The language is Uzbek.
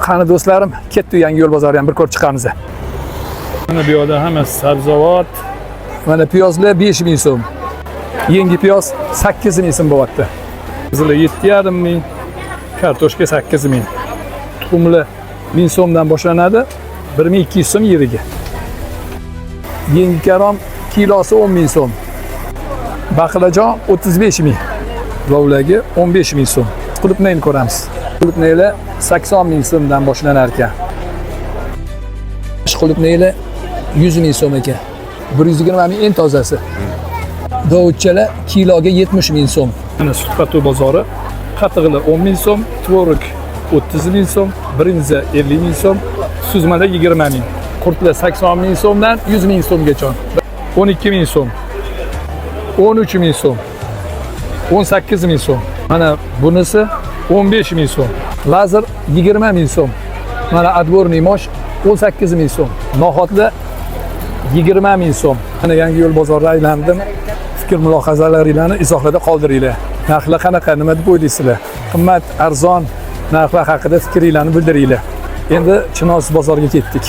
Qani, do'stlarim, ketdi, Yangi yo'l bozori ham bir ko'rib chiqamiz. Mana bu yoqda hammasi sabzavot. Mana piyozlar 5000 so'm. Yangi piyoz 8000 so'm bo'lyapti. Qizili 7500, Kartoshka 8000. Tuxumlar 1000 so'mdan boshlanadi, 1200 so'm yeriga. Yangi karom kilosi 10 000 so'm. Baqlajon 35 000. Lovlagi 15 000 so'm. Qulupnayni ko'ramiz. Qulupnaylar 80 000 so'mdan boshlanar ekan. Qulupnaylar 100 000 so'm ekan. 120 ming eng tozasi. Dovudchalar kiloga 70 000 so'm. Mana Sutqatu bozori. Qatig'li 10 ming so'm, tvorog 30 ming so'm, brinza 50 ming so'm, suzmalar 20 ming. Qurtlar 80 ming so'mdan 100 ming so'mgacha. 12 ming so'm. 13 ming so'm. 18 ming so'm. Mana bunisi 15 ming so'm. Lazer 20 ming so'm. Mana отборный mosh 18 ming so'm. No'xatlar 20 ming so'm. Mana Yangi yo'l bozorida aylandim. Fikr mulohazalaringlarni izohlarda qoldiringlar. Narxlar qanaqa, nima deb o'ylaysizlar? Qimmat, arzon, narxlar haqida fikringlarni bildiringlar. Endi Chinoz bozoriga ketdik.